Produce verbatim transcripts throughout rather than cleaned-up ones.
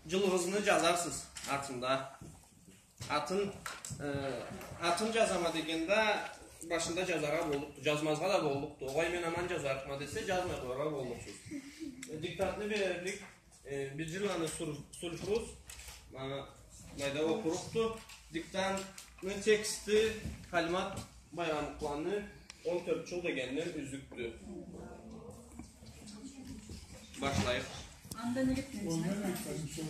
Джылыгъызны джазарсыз артында. Атын, э, атын джазама дегенде, башында джазаргъа боллукъду, джазмазгъа да боллукъду. Огъай, мен аман джазарыкъма десе, джазмай къояргъа боллукъсуз. Э, диктантны берирлик, э, бир джырланы сур-, сулфрус, ма-, майда окъурукъду. Диктантны тексти Халимат Байрамукъланы «Он тёрт джыл» дегенден юзюкдю. Башлайыкъ. Анда не гетмейсиз?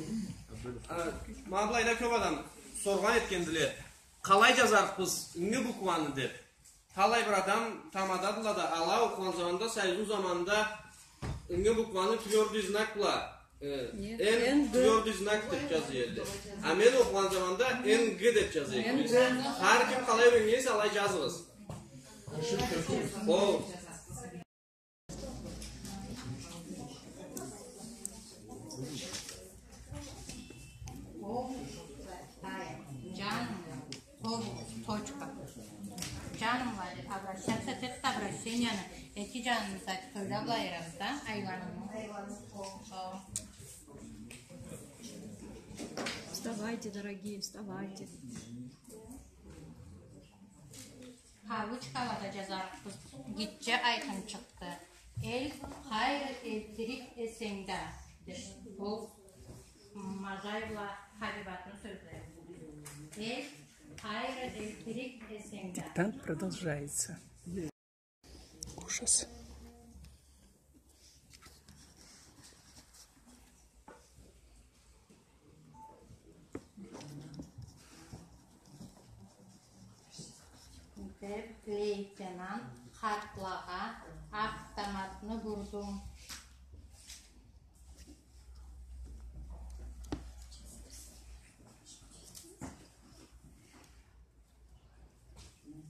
А, ма былайда кёп адам соргъан этгендиле, къалай джазарыкъбыз н букваны деб. Талай бир адам тамададыла да, ала окъугъан заманда, Союзну заманында н букваны твёрдый знак бла, э, Н твёрдый знак деб джаза эдиле. А мен окъугъан заманда Н Г деб джаза эдим. Хар ким къалай юйреннгенсе, алай джазыгъыз. Ол. Джаным, точка. Джаным, обращаться этед, обращенияны эки джанын сайтда былай айырабыз да, айланымы. Вставайте, дорогие, вставайте. Кавычкалада джазарыкъбыз, гитче айтымчыкъды. Эл къайры элтирик эсенг да, деб. Ол Мажай бла Хабибатны сёзлери. Эл къайры элтирик эсенг да. Диктант продолжается. Ужас. Деб лейтенант хартлагъа автоматны бурду.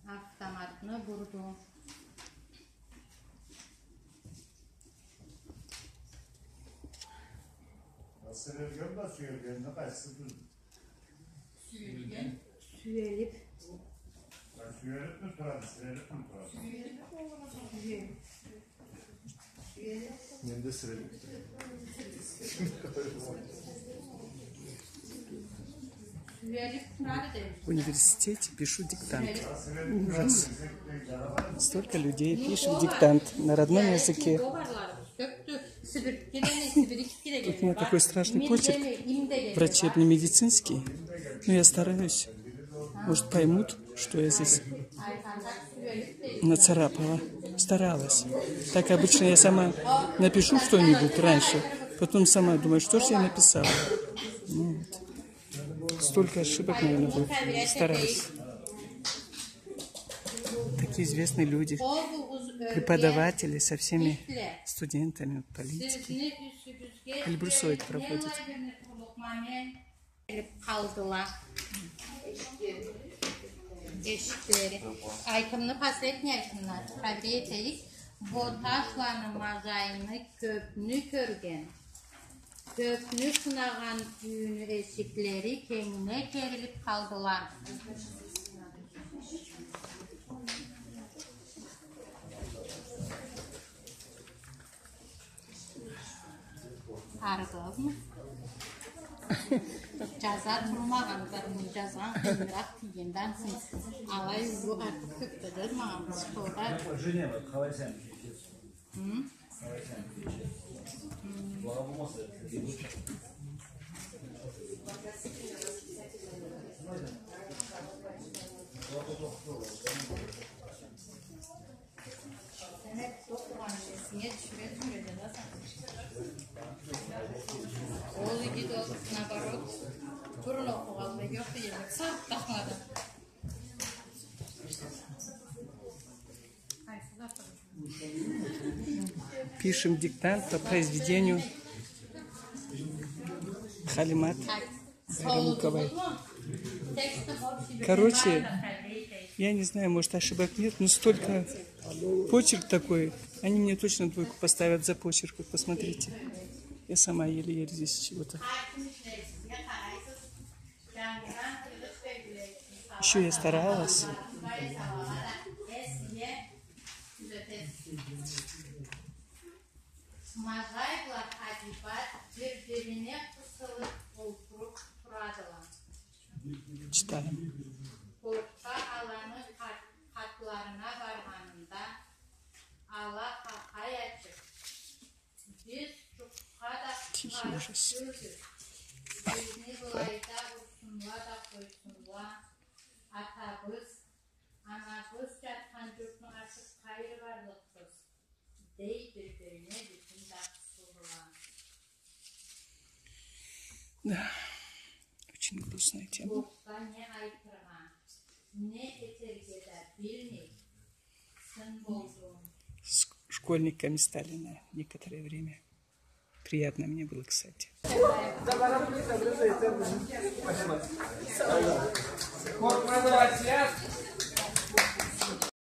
Автоматны бурду. Сирелген да, сюелгенни къайсысы дюз? Сюелген. Сюелип. Сюелипми турады, сирелипми турады? Сюелип. Сюелип. Менде сирелип. В университете пишу диктант. Ужас. Столько людей пишет диктант на родном языке. Тут у меня такой страшный почерк врачебно-медицинский. Но я стараюсь. Может, поймут, что я здесь нацарапала. Старалась. Так обычно я сама напишу что-нибудь раньше, потом сама думаю, что ж я написала. Ну вот. Столько ошибок, наверное, будет. Стараюсь. Такие известные люди. Преподаватели со всеми студентами, политики. Эльбрусоид проводит. Келип къалдыла. Эшиклери. Айтымны, последний айтымны табир этейик. Боташланы Мажайны кёпню кёрген, кёпню сынагъан юйню эшиклери кенгине керилип къалдыла. Арыгъызмы? Джаза турмагъан затны джазгъан къыйынырач дегенден сонг, алай уллу артыкъ кёп да джазмагъанбыз, школда. Хы? Демек, окъугъан эсинге тюшюре-тюшюре джазаса. Ол игиди ол, наоборот, турун окъугъанлай, ёкъ дегенлей, сарт тахмады. Пишем диктант по произведению Халимат Байрамуковой. Короче, я не знаю, может, ошибок нет, но столько, почерк такой. Они мне точно двойку поставят за почерк, вот посмотрите. Я сама еле-еле здесь чего-то. Ещё я старалась. Мажай бла Хабибат бир-бирине къысылып Читайым. Кортха аланы къат-, къатларына баргъанында, ала къакъай ачып, биз джукъгъа да чыгъарып кёрдюк. Бизни былайда урсунла да къойсунла, атабыз, анабыз джатхан джуртну ачып къайры барлыкъбыз? Дейди бир-бирине бютюн да къысылдыла. Да, очень грустная тема. Бохда не айтыргъа, не этерге да билмей, сын болдум. С-, школьниками стали на некоторое время. Приятно мне было, кстати. Спасибо.